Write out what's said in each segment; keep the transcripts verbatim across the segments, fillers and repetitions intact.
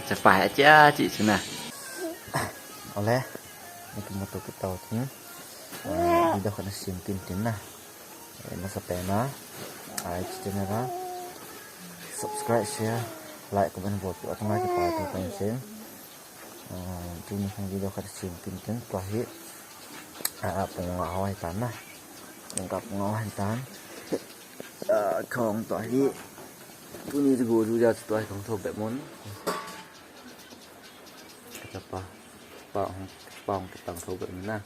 Chapa hi achi achi chu na. Ole. Ni kimuto kit tau tin. Eh, video khat na sem tin tin na. Eh, nasa pen na. Ai, chi channel a subscribe, share, like, comment, bol pu atunga kipa thu kahin sem. Eh, tuni hin video khat sem tin tin. Tua hi, ah, pung nga ho ahitan na. Pung nga ho ahitan. Ah, khong tua hi. Tuni chu go ju ja chu tua hi khong tho be mon. Ka chapa. Pa hong, pa hong ka tang tho be na.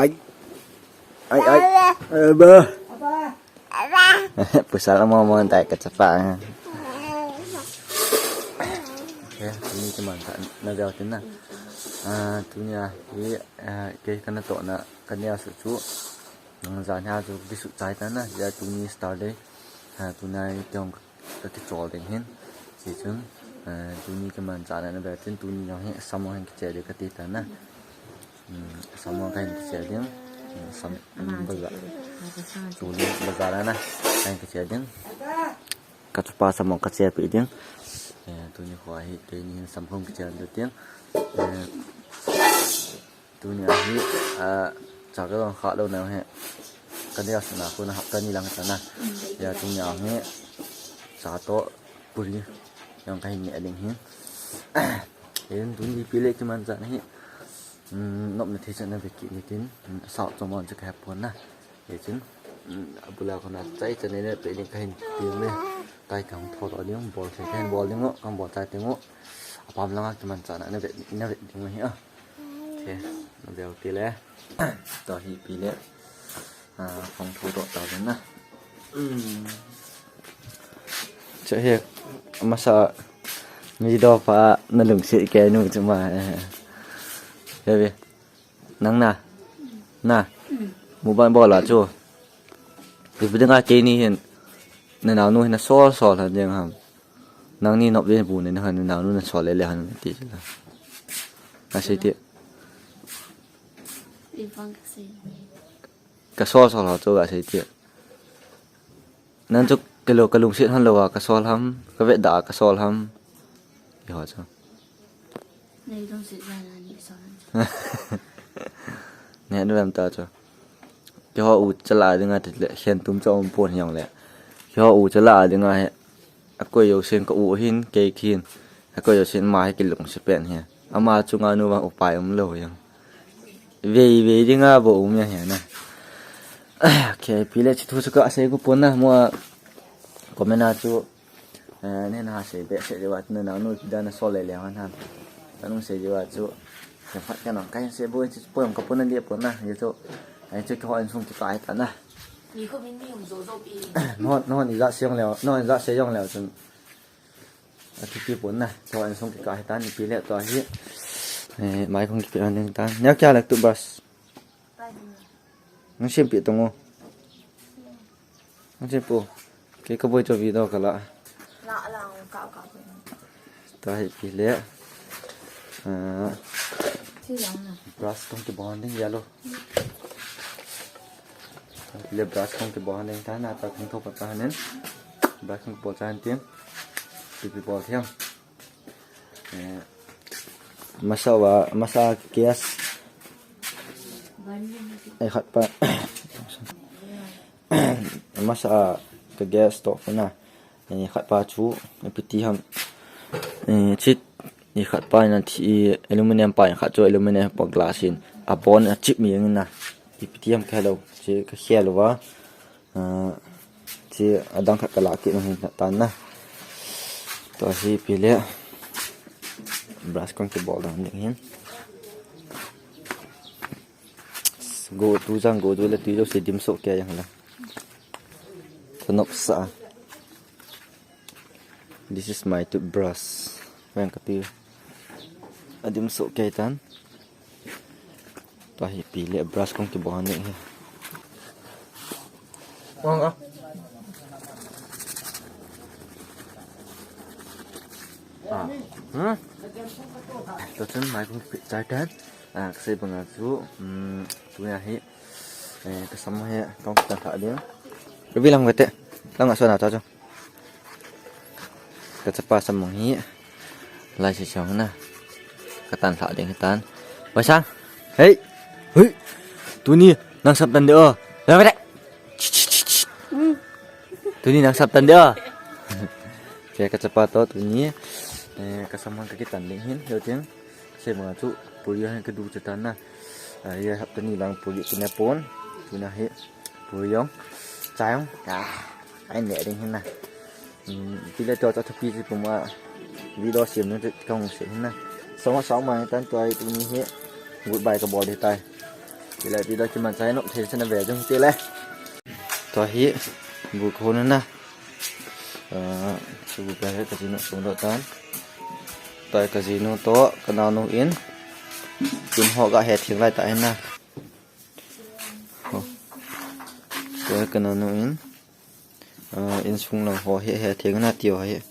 Ai. Ai, ai. Aba. Pasal mo mo tai ka chapa. Okay, tuni chu man ta na jao tin na. Ah, tuni a hi, ah, kei kana tohna, kana su chu. Nang jan ha chu kisu chai ta na, ja tuni star day. Ha, tunai tong ka kichol ding hin. Chi chun, eh, tuni kaman chana na ber tin tuni jong hi sam ho hin kichel ding kati ta na. Hmm, sam ho kahin kichel ding. Hmm, sam, hmm, bazaar. Tuni bazaar na, kahin kichel ding. Ka chapa sam ho kachel pi ding. Eh, tuni kho hi, tuni hin sam ho kichel ding tin. Eh, Tuni a hi, ah, cha ka jong kha lou na hi. Ka dia sana ko na hapta ni lang ta na. Ya tuni a hi, cha toh puri jong kahin ne ding hi. Hin tuni ipi le kiman cha na hi. Hmm, nopna thei cha na ve kit ni tin. Hmm, sao cho mon cha ka hepon na. Hichun, um, abula kona chai chane ne pe ding kahin ti me. Tai kang tho to ding bol se kahin bol ding o, kang bol chai ding o. Apam langa kiman cha na na ve, na ve ding o hi a. Che, na ve o ti le. To hi pi le. Ah, kong tho to ta ding na. Um. Che hi, masa, mi do pa na lungsi ke nu chuma. Baby. Nang na. Na. Mobile bol a chu. Ipi dinga keini hin. Na naonu hin na sol sol han ding ham. Nangni nop le bu ne na han naonu na sol le le han ti chu la. Ka sei ti. Ivang ka sei. Ka sol sol ho chu ka sei ti. Nang chu kalo ka lungset hon lou a ka sol ham, ka vetda a ka sol ham. Keiho chu. Nei lungset dan a nei sol ham chu. Nei nu lam ta chu. Keiho u chala dinga tile khen tum chu um pon hiong le. Keiho u chala dinga he. Akoi jousen ka u hin, kei khin. Akoi jousen ama hi kilungset pen hi. Ama chunga nu vang upai um lou jong. Vei, vei dinga bou um jong hi na. Kei pi le chi thu chu ka sei ku pon na mo a comment a chu. Eh, nei na sei be sei le va na na nu da na sol le le han han. Ka nung sei le va chu. Ka phat ka nang kai sei bou chi pon ka pon na le pon na. Ye chu. Ai chu ka hon sung ki kai ta na. Ni ko min ni um zo zo pi. No, no, ni za sei jong le, no, ni za sei jong le chun. Athupi pon na, chua insung kikah hitan, ipi le tua hi. Eh, mai kong kipe han ding tan. Neo kya le toothbrush? Nang siam pi tong o. Nang siam pu. Kei ka boi cho video ka la. La, la, ka, ka, ka. Tua hi ipi le. Ah. Brush kong kibol han ding yellow. Le brush kong kibol han ding tan, ata kong tho pat han ding. Brush kong kibol chan tin. Ipi bol thiam. Eh, masa va, masa gas. Eh, khat pa. Masa ka gas to na. Eh, khat pa chu, eh, ipi ti ham. Eh, chit, eh, khat pa na thi, eh, aluminium pa, eh, khat chu aluminium pa glass in. Abon a chip mi ang na. Ipi ti ham ka hello. Chi ka hello va. Ah, chi adang khat ka la kit na hin tan na. Tua hi ipi le. Brush kong kibol dan ding hin. Go tu jang go tu le tu jo se dim so ke yang la. Tanop sa. This is my toothbrush. Veng ka ti. Adim so ke tan. Tua hi ipi le brush kong kibol han ding hi. Ong a. Ah. Hmm? Tua chun mai kong kipe chai tan. Ah, ka sei banga chu, um, tunia hi, eh, ka sam hi kong kitan tha ding. Ka bilang vete. Lang a so na ta chu. Ka chapa sam mong hi. Lai si chong na. Ka tan lha ding hi tan. Bai sang. Hei. Hui. Tuni nang sam tan de o. Ba ba de. Tuni nang sam tan de o. Ke ka chapa to tuni. Eh, ka sam hang ka kitan ding hin. Yo ting. Sei ma chu puri hang ka du chu tan na. Ah, ya hap tani lang puri kina pon. Tuna hi. Pui jong, chai jong, ah, ai ne ding hin na. Hmm, ti le to, to thupi chi puma, video sem nu te kong se hin na. Song song ma tan to ai tuni hi, goodbye ka bol ding tai. Ti le video kiman chai nom thei chana ve jong ti le. To hi, bu ko na na. Ah, chu bu ka he ka jinu sung do tan. To ai ka jinu to, ka naonu in. Tun ho ka he thing lai ta hin na. Ho. Tua ka naonu in. Ah, insung lang ho hi, he theng na tiu hi.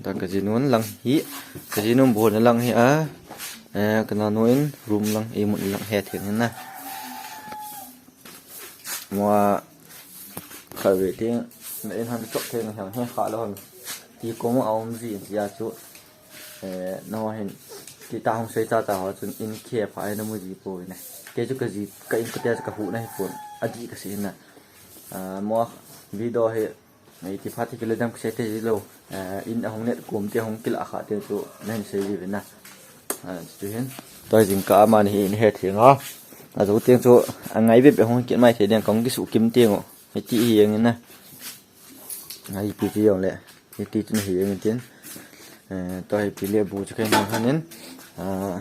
Ta ka jinun lang hi. Ka jinun bu na lang hi a. Eh, ka naonu in room lang, i mun lang he theng na. Mua ka ve theng, na in han chok theng hang he kha lo hang. Ti ko mo a um ji in sia chu. Eh, no hin, ti ta hong sei cha cha ho chun in khe pha ai na mu ji po ne. Ke chu ka ji, ka in ka te ka hu na hi pon. A di ka si na. Ah, mo video hi, nei ti pha ti ki le dam ka se te ji lo. Eh, in a hong net kum te hong kila kha te chu na hin sei ji ve na. Ah, chu hin. Toi jing ka ama ni hi in he thing ha. A zo tiang chu a ngai be be hong kit mai the ding kong ki su kim tiang o. Hi ti hi yang in na. Ngai pi ti jong le. Hiti chun hi ang tin. Eh, to hi pi le bu chu khen han in. Ah,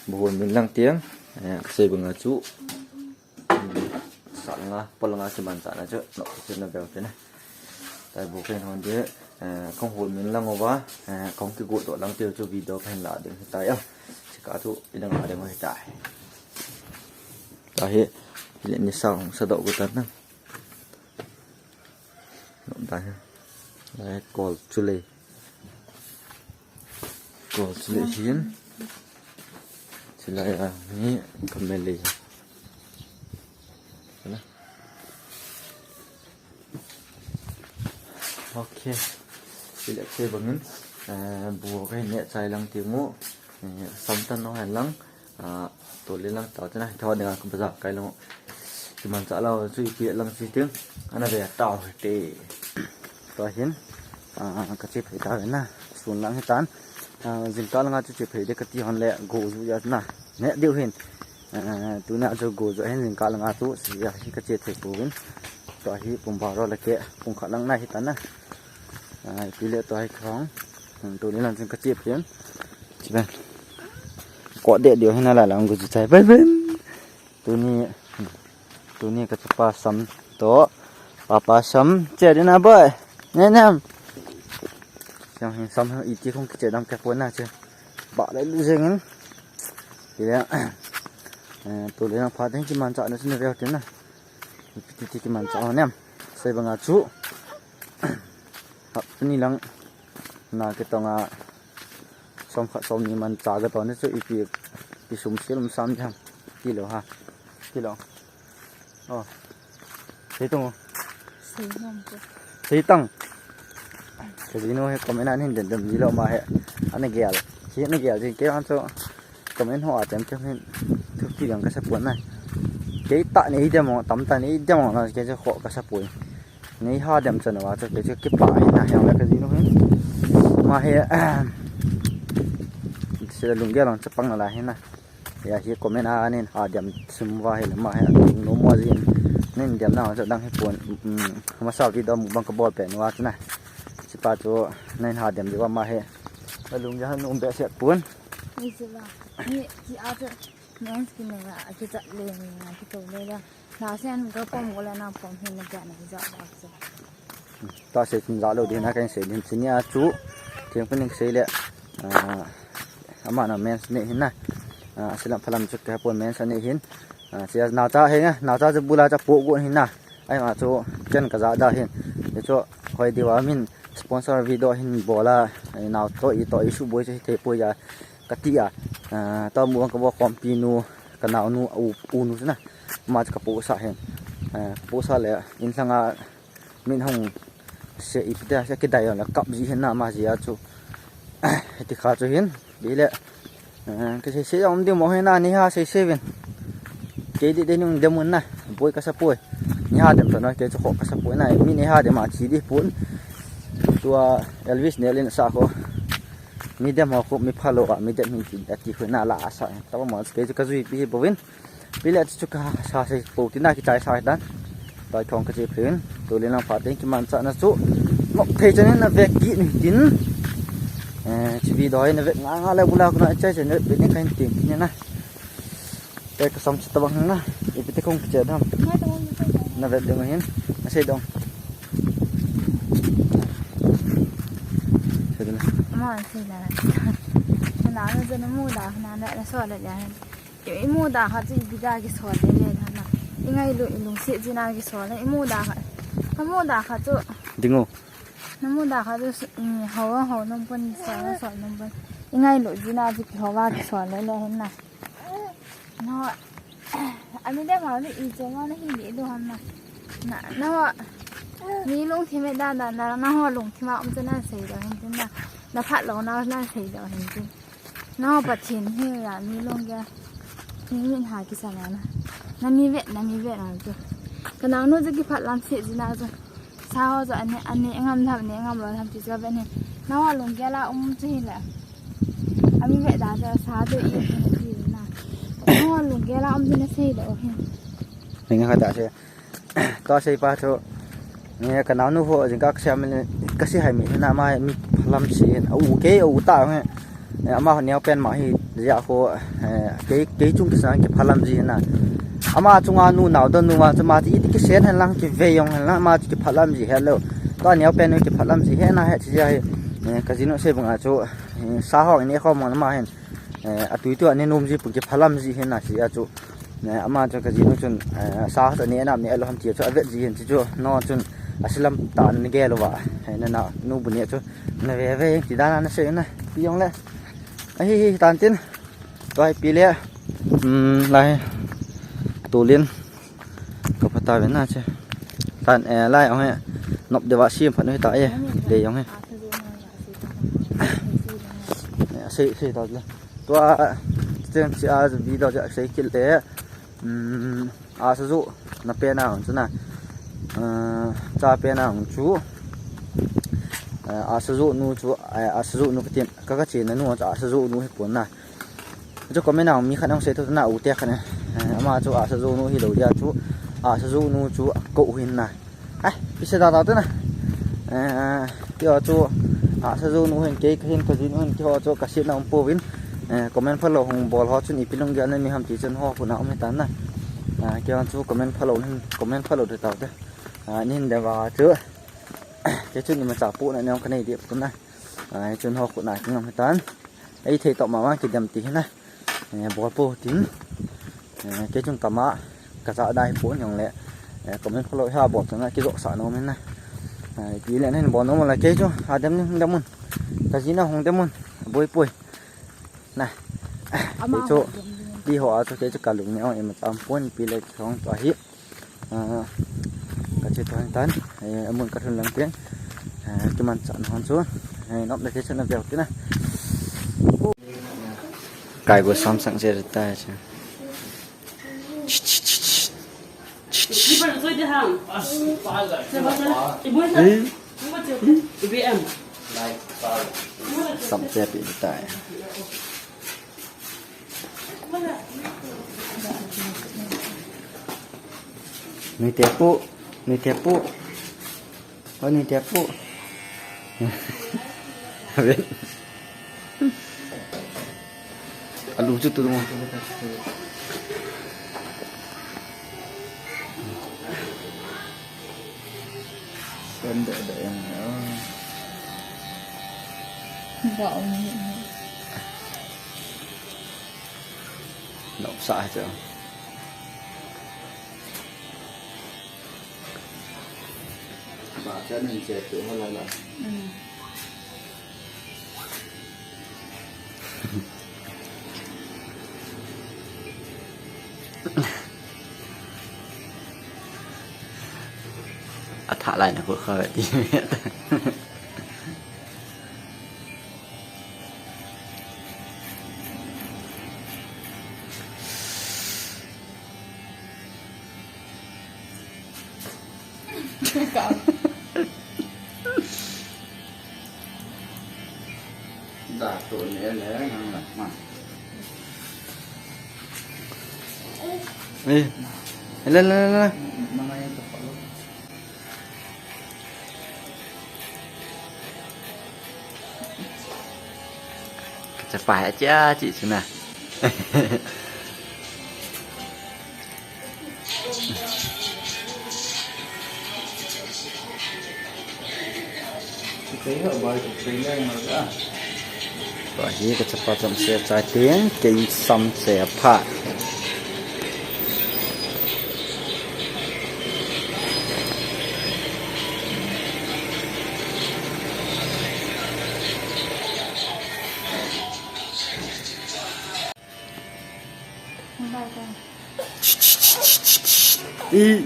bu hol min lang tiang. Eh, ka sei banga chu. Sa nga, pol nga kiman sa na chu. No, chu na bel tin. Tai bu khen hon de. Eh, kong hol min lang ova. Eh, kong ki gu do lang tiu chu video khen la ding hi tai a. Chika chu i dang la ding hi tai. Ta hi, hi le ni sa hong sa do gu tan na. Nom ta hi. Lai kol chule. Kol chule hin. Chulai a ni kamele. Ala. Okay. Chule che bangin. Eh, bu ka hin ne chai lang ti mu. Eh, sam tan no han lang. Ah, to le lang ta chana, tho dinga ka bazar kai lang. Kiman cha lo chu ipi lang chi ting. Ana ve ta ho te. To hin, ah, ka che phei ta ve na. Sun lang hi tan. Ah, jingkah langa chu che phei de ka ti hon le go ju ya na. Ne diu hin. Ah, tuna chu go ju hin jingkah langa chu si ya hi ka che thei ko vin. To hi pum baro le ke pum khat lang na hi tan na. Ah, ipi le to hi khong. Hmm, tuni lang chun ka che phei. Chiben. Ko de dio hina la lang gu chu chai bai ben. Tuni, tuni ka chapa sam to. Papa sam che ding na boy. Ne nam. Sam hin sam hin iti khong ki che dam ke pon na che. Ba le lu jeng in. Ti le. Eh, to le na pha ding kiman cha na chun ve tin na. Ipi ti ti kiman cha nem. Sei banga chu. Hap ni lang. Na ke tonga. Som khat som ni man cha ke toni chu ipi, ipi sum sil um sam jam. Ti lo ha. Ti lo. Oh. Sei tong. Sei tang. Ka jinu hi comment a hin den dem ji lo ma he. Ana gel. Hi ana gel jing ke an chu. Comment ho a tem tem hin. Thupi dang ka sa pon na. Kei ta nei dem o, tam ta nei dem o na ke chu ho ka sa pon. Nei ha dem chan wa chu ke chu kipa hi na hiang la ka jinu hin. Ma he. Sila lunggel lang chapang la hin na. Ya hi comment a nin ha diam sum va hi le ma hi no mo jin. Nin diam na chu dang hi pon, um, masa video mukbang ka bol pen va chu na. Chipa chu nin ha diam ji va ma hi. Alung ja han um be se pon. Ni si la. Ni ki a chu. Nin ki ne la, ki cha le ni, ki to le la. Na sen ka pom ko la na pom hin na ja na ja ba chu. Ta sei kin ja lo din na kan sei din chini a chu. Thiang panin sei le. Ah, ama na mens ne hin na. Ah, silam phalam chu ka pon mens ne hin. Ah, sia na cha he nga, na cha chu bula cha po go hin na. Ai ma chu ken ka ja da hin. Ye chu hoi diwa min sponsor video hin bola. Ai nau to i to i su boi chu thei poi ja. Ka ti a. Ah, ta mu ka bo khom pi nu, ka nau nu, u, u nu na. Ma chu ka po sa hin. Ah, po sa le in langa min hong Se ipi tia se kidai jong le kap ji hin na ama jeh a chu. Hiti kha chu hin, bi le. Eh, ka sei sei jong um ding mo hin na, ni ha sei sei vin. Kei di de ni um dem un na, boi ka sa poi. Ni ha dem to na, kei chu kho ka sa poi na, mi ni ha dem a chi di pun. Tua Elvis Nel in sa kho. Mi dem ho kho, mi phalou a, mi dem hin ti, ati kho na la a sa. Taba mo, kei chu ka jui pi hi bovin. Pi le chu ka sa sei po ti na kichai sa dan. Tua thong ka che phin. Tu le lang pha teng kiman cha na chu. Nok thei chan na vek ki ni tin. Eh, chi video na vek nga nga le bula ko na chai chai na vek ni kain tin ni na. Te ka sam chu tabang na. Ipi te kong kiche dam. Na vek ding hin. Na sei dong. Sei dong. Ma sei la. Na na na mu da na na so le le. I, i mu da kha chu ipi da kisol le le na na. I ngailut i lungset jina kisol le, i mu da kha. Ka mu da kha chu. Ding o. Na mu da kha chu, i, ho, ho nom pon, sol, sol nom pon. I ngailut jina chu kiho va kisol le le hin na. No. Ani de ma ni i che ma na hi ni do ham na. Na, na ho. Mi lungthim e da da na, na ho lungthim a um chu na sei do hin tin na. Na phat lo na, na sei do hin tin. Nangho Pathen hi ya mi lunggel. Mi min ha kisa na na. Na mi vet, na mi vet na chu. Ka nao nu chu kiphat lam se ji na chu. Sa ho chu ane, ane ngam tham, ne ngam lo tham ti chu vet ni. Nangho lunggel a um chu hi le. A mi vet da chu sa chu i, i, i na. Nangho lunggel a um chu na sei da o hin. Ni nga ka da se. Tua sei pa chu, eh, ka naonu ho jingkah ka sei a mi, ka sei hai mi na ama mi phalam si hin. A u kei, a u ta nge. Eh, ama ho neo pen ma hi jia ho, eh, kei, kei chung kisa kiphalam ji hin na. Ama chunga nu nao don nu ma chu ma ti iti kisen hen lang kivei jong hen lang ama chu kiphalam ji het lou. Tua neo pen nu kiphalam ji het na het si jia hi. Eh, ka jinu sei banga chu, eh, sa ho ni kho mo na ma hin. Eh, a tui tu a ne nom ji pu kiphalam ji hin na si a chu. Eh, ama chu ka jinu chun, eh, sa chu ne nam ne lo ham ti chu a vet ji hin ti chu. No chun a silam ta ne gel uva. Eh, na na nu bu ne chu. Na ve ve ti dan na sei na. Pi jong le. A hi hi tan tin. Tua hi pi le. Um, lai. Tulin. Ka pha ta ve na che. Tan, eh, lai ong he. Nop de va sim phat nu hi ta e. De ong he. Eh, sei, sei ta le. Tua, chen chi a video ja sei kit le. Um, a sa ju na pe na chu na. Eh, cha pe na chu. Eh, a sa ju nu chu, eh, a sa ju nu ka tin, ka ka che na nu chu a sa ju nu hi pon na. Chu comment a mi khat nang sei tho na u te khat ne. Eh, ama chu a sa ju nu hi lo dia chu. A sa ju nu chu ko hin na. Ai, pi se da da te na. Eh, ti ho chu a sa ju nu hin kei ka hin ka jinu hin ti ho chu ka sei na um pouvin. Eh, comment follow hung bol ho chun ipi lunggel na mi ham ti chun ho khu na um hi tan na. Ah, kei ho chu comment follow hin, comment follow de tau te. Ah, nin de va chu. Kei chu ni ma cha pu na ne ong ka nei di pu na. Ah, chun ho khu na ki ngam hi tan. Ei thei to ma ma kidem ti hi na. Eh, bol po tin. Eh, kei chun kama ka cha dai po nyong le. Eh, comment follow ha bol chang ki jok sa no men na. Eh, pi le nen bol no la kei chu. A dem ni dem mun. Ka jina hung dem mun. Boi poi. Na. Ama kei chu. Hung dem mun. Di ho a chu kei chu ka lung ne ong e ma cham pon pi le hung to hi. Ah, ka che thang tan, eh, amun ka thun lang teng, eh, kiman chan hon chu, eh, nop le ke chana veu tina. Kai go sam sang che ta che. Sam che pi ta. Nuite pu, nuite pu. Oi, nuite pu. Alu chu tu mo. Sen de de yang. Ba ong. Nop sa chu. Ba cha nen che tu ha la la. Mm. A tha Ai, na ko kha ti. Da to ne le nang la ma. Eh, le, le, le, le. Ka chapa hai chia chi chu na. Tua hi ka chapa chomse chai teng, kei sam che a pha. I,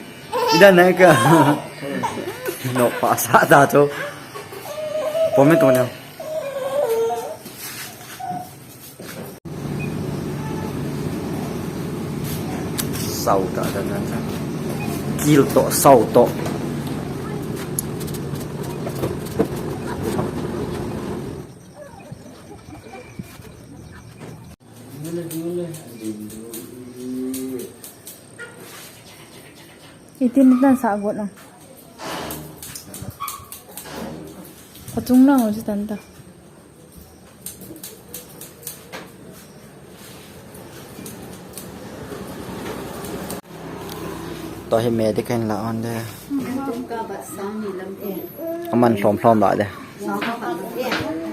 ida na ka. No pa sa da to. Pome to na. Sau ta da na. Kil to, sau to. Itin tan sa got na. Kachung na ho si tan ta. Tua hi me te kahin la on de. Aman lhom lhom la de.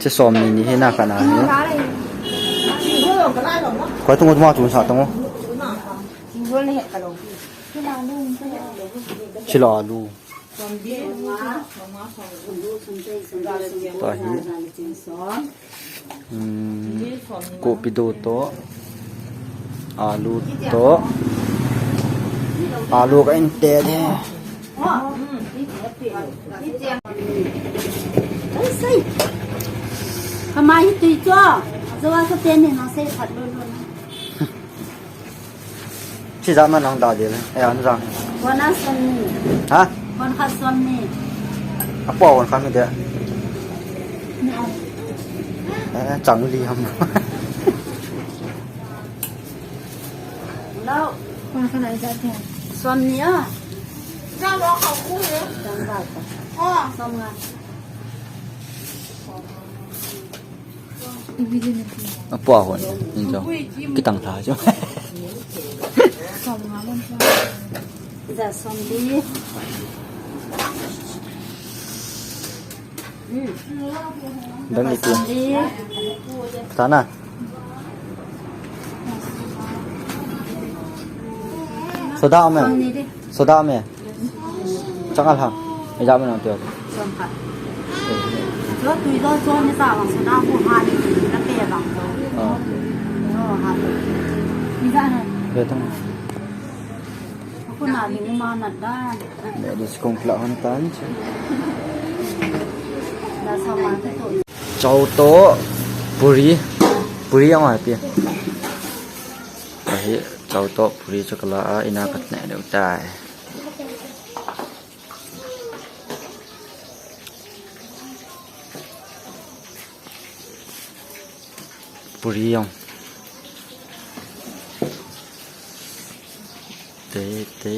Chi som ni ni hi na ka na hi. Koi tung ma tung sa tung. Chi la lu. Tua hi. Hmm, kopi do to. Alu to. Alu ka in te de. Kamai tui cho. Ajo asa teni na sei phat lo lo na. Chi jat ma nang da de le. Eh, an jang. Kona som ni. Ha? Kon khat som ni. Apo kon khat ni de. Ni an. Eh, chang li ham. Lo. Kon khat ai jat de. Som ni a. Jang lo kha khu ni. Jang ba ta. Oh. Som nga. Apo hon, in jo. Kitang tha jo. Ja som li. Dang ni tu. Som li. Tana. Soda me. Som li di. Soda me. Chang al ham. Ija me nang tio. Som khat. Cho tui do cho ni sa bang soda bu ha ni la pe bang. Ah. Cho ha. Ni sa na. Pe tang. Aku na ni ma na da. Be di skong pla han tan. Da sa ma te to. Chow to puri. Puri ang ai pi. Ahi chow to puri chocolate a ina kat ne deu tai. Puri jong. Te, te.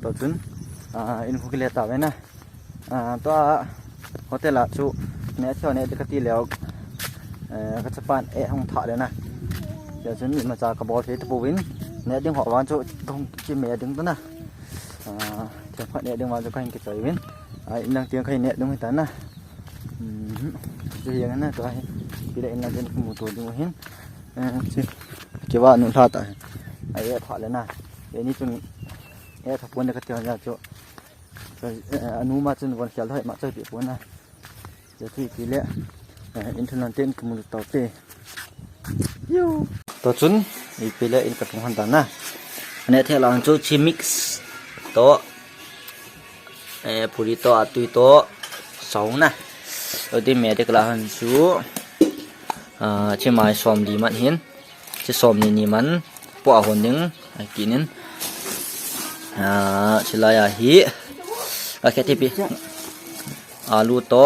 Tua chun, ah, in khu kile ta ve na. Ah, tua hotel a chu neh thei neh ding kati leh, eh, ka chapan eh hung thah le na. Tia chun imacha ka bol thei tapouvin, neh ding ho vang chu kahung kime ding ta na. Ah, themkhat neh ding vang chu kahin kichoi uvin. Ah, in lang tiang kahin neh ding hita na. Hmm, chu hiang na tua hi. Pi le in lang tiang kamu to ding u hin. Eh, chu. Kiva nu lha ta. Ai eh thah le na. Eini chun eh thah pon le kati ho na chu. Ka, eh, anu ma chun von khel thoi ma choi pi pon na. Jati pi le, eh, in thun lan ten kamu tau te. Yo. To chun, ipi le in ka thung han ta na. Neh thei lang chu chi mix to, eh, puri to, atui to, song na. Odi me de kala han chu, ah, chi mai som di man hin, chi som ni ni man, po a hon ding, a kinin. Ah, chi lai a hi, a khe ti pi. Alu to,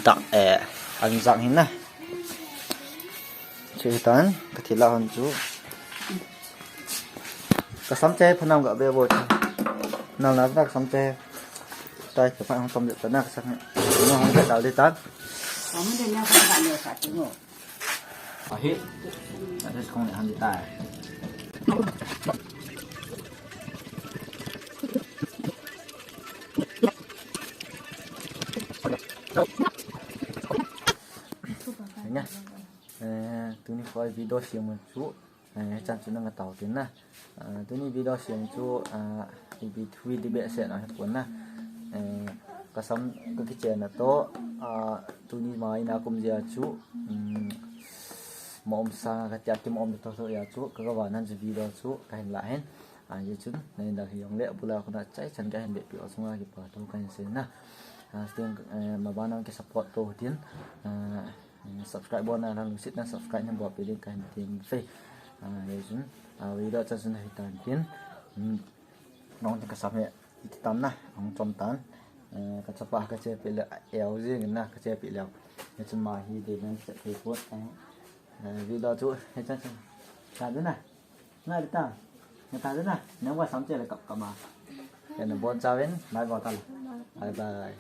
dak, eh, an zak hin na. Chu hitan, ka thila hon chu. Ka sam che, phanam ga be bo chu. Nal na ka sam che. Tai ka pha hong tom de ta na ka sam. Hong hong de dal de tan. Ahi. Ada sekong ni handi tai. Nya. Eh, tuni khoi video siam mun chu. Eh, chan chu nang tau tin na. Ah, tuni video siam chu, ah, ibi thui di be se na he pon na. Eh, ka sam ka kichen na to, ah, tuni mai na kum jia chu, um, ma om sa ka tia kim om to to ya chu, ka ka va nan chu video chu, ka hin la hen. Ah, ye chun, na in da hi yong le, bula khuna chai chan ka hin be pi o sunga ki pa to ka hin se na. Ah, sting, eh, ma ba nang ki support to tin. Ah, subscribe bo na nang sit na subscribe na bo pi ding ka hin ting fe. Ah, ye chun, ah, video cha chun hi tan tin. Hmm. Nong tin ka sam he, iti tam na, hong chom tan. Eh, ka chapa ka che pi le, eh, au jing na, ka che pi le. Ye chun ma hi de nang che pi po, eh. Eh, video chu, he chan chan. Sa de na. Ngai ta. Ngai ta na. Nang wa sam che le kap kap ma. Kena bon chauvin, bye bye ta. Bye bye.